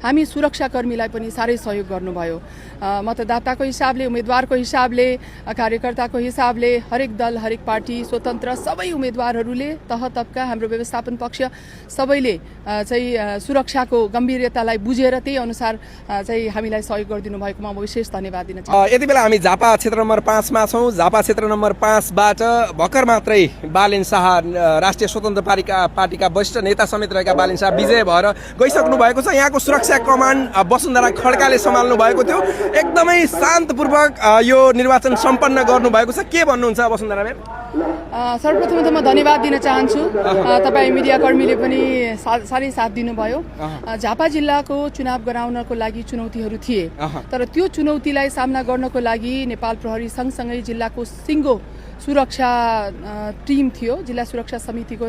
हामी सुरक्षाकर्मीलाई पनि साह्रै सहयोग गर्नुभयो। मतदाताको हिसाबले, उम्मेदवारको हिसाबले, कार्यकर्ताको हिसाबले हरेक दल, हरेक पार्टी, स्वतन्त्र सबै उम्मेदवारहरूले तह तबका हाम्रो व्यवस्थापन पक्ष सबैले चाहिँ सुरक्षाको गम्भीरतालाई बुझेर त्यही अनुसार चाहिँ हामीलाई सहयोग गरिदिनु भएकोमा म विशेष धन्यवाद दिन चाहन्छु। यति बेला हामी झापा क्षेत्र नम्बर 5 मा छौँ। झापा क्षेत्र नम्बर 5 बाट भर्खर मात्रै बालेन शाह राष्ट्रिय स्वतन्त्र पार्टीका वरिष्ठ नेता समेत रहेका बालेन शाह विजय भएर गइसक्नु भएको छ। यहाँको सुरक्षा कमान्ड वसुन्धरा खड्काले सम्हाल्नु भएको थियो। एकदमै शान्तपूर्वक यो निर्वाचन सम्पन्न गर्नु भएको छ। के भन्नुहुन्छ वसुन्धरा म्याम? सर्वप्रथम त म धन्यवाद दिन चाहन्छु। तपाईँ मिडियाकर्मीले पनि साह्रै साथ दिनुभयो। झापा जिल्लाको चुनाव गराउनको लागि चुनौतीहरू थिए, तर त्यो चुनौतीलाई सामना गर्नको लागि नेपाल प्रहरी सँगसँगै जिल्लाको सिङ्गो सुरक्षा टिम थियो। जिल्ला सुरक्षा समितिको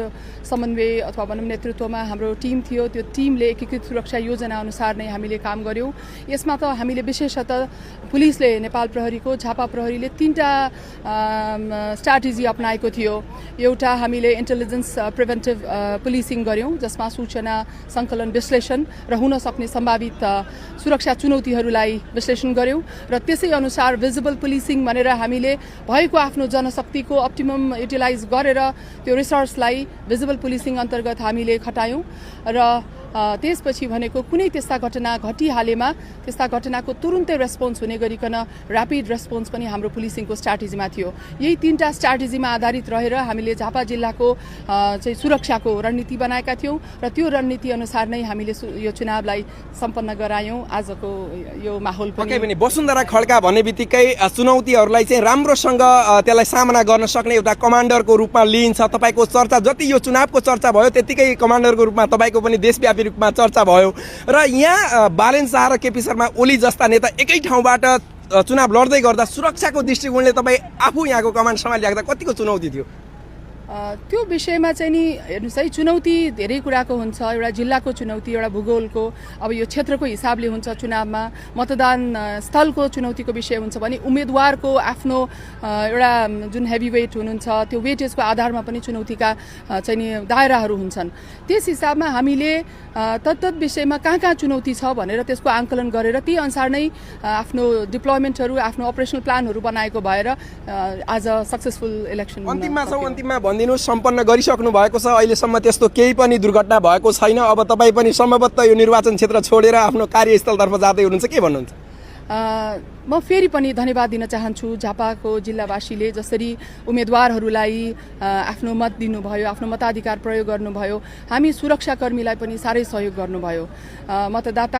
समन्वय अथवा भनौँ नेतृत्वमा हाम्रो टिम थियो। त्यो टिमले एकीकृत सुरक्षा योजना अनुसार नै हामीले काम गर्यौँ। यसमा त हामीले विशेषतः पुलिसले, नेपाल प्रहरीको झापा प्रहरीले 3टा स्ट्राटेजी अपनाएको थियो। एउटा हामीले इन्टेलिजेन्स प्रिभेन्टिभ पुलिसिङ गर्यौँ, जसमा सूचना सङ्कलन, विश्लेषण र हुन सक्ने सम्भावित सुरक्षा चुनौतीहरूलाई विश्लेषण गर्यौँ र त्यसै अनुसार भिजिबल पुलिसिङ भनेर हामीले भएको आफ्नो जनशक्तिको अप्टिमम युटिलाइज गरेर त्यो रिसोर्सलाई भिजिबल पुलिसिङ अन्तर्गत हामीले खटायौँ र त्यसपछि भनेको कुनै त्यस्ता घटना घटिहालेमा त्यस्ता घटनाको तुरुन्तै रेस्पोन्स हुने गरिकन ऱ्यापिड रेस्पोन्स पनि हाम्रो पुलिसिङको स्ट्राटेजीमा थियो। यही 3टा स्ट्राटेजीमा आधारित रहेर हामीले झापा जिल्लाको चाहिँ सुरक्षाको रणनीति बनाएका थियौँ र त्यो रणनीति अनुसार नै हामीले यो चुनावलाई सम्पन्न गरायौँ। आजको यो माहौल पनि वसुन्धरा खड्का भन्ने बित्तिकै चुनौतीहरूलाई चाहिँ राम्रोसँग त्यसलाई सामना गर्न सक्ने एउटा कमान्डरको रूपमा लिइन्छ। तपाईँको चर्चा जति यो चुनावको चर्चा भयो त्यतिकै कमान्डरको रूपमा तपाईँको पनि देशव्यापी रूपमा चर्चा भयो र यहाँ बालेन शाह र केपी शर्मा ओली जस्ता नेता एकै ठाउँबाट चुनाव लड्दै गर्दा सुरक्षाको दृष्टिकोणले तपाईँ आफू यहाँको कमान्ड सम्हालिराख्दा कतिको चुनौती थियो? त्यो विषयमा चाहिँ नि हेर्नुहोस् है, चुनौती धेरै कुराको हुन्छ। एउटा जिल्लाको चुनौती, एउटा भूगोलको, अब यो क्षेत्रको हिसाबले हुन्छ। चुनावमा मतदान स्थलको चुनौतीको विषय हुन्छ भने उम्मेदवारको आफ्नो एउटा जुन हेभी वेट हुनुहुन्छ त्यो वेटेजको आधारमा पनि चुनौतीका चाहिँ नि दायराहरू हुन्छन्। त्यस हिसाबमा हामीले तत्त विषयमा कहाँ चुनौती छ भनेर त्यसको आङ्कलन गरेर त्यही अनुसार नै आफ्नो डिप्लोयमेन्टहरू, आफ्नो अपरेसनल प्लानहरू बनाएको भएर आज सक्सेसफुल इलेक्सन अन्तिममा भनिदिनुहोस्, सम्पन्न गरिसक्नु भएको छ। अहिलेसम्म त्यस्तो केही पनि दुर्घटना भएको छैन। अब तपाईँ पनि सम्भवतः यो निर्वाचन क्षेत्र छोडेर आफ्नो कार्यस्थलतर्फ जाँदै हुनुहुन्छ। के भन्नुहुन्छ? म फेरि पनि धन्यवाद दिन चाहन्छु झापाको जिल्लावासीले जसरी उम्मेदवारहरूलाई आफ्नो मत दिनुभयो, आफ्नो मताधिकार प्रयोग गर्नुभयो। हामी सुरक्षाकर्मीलाई पनि साह्रै सहयोग गर्नुभयो। मतदाता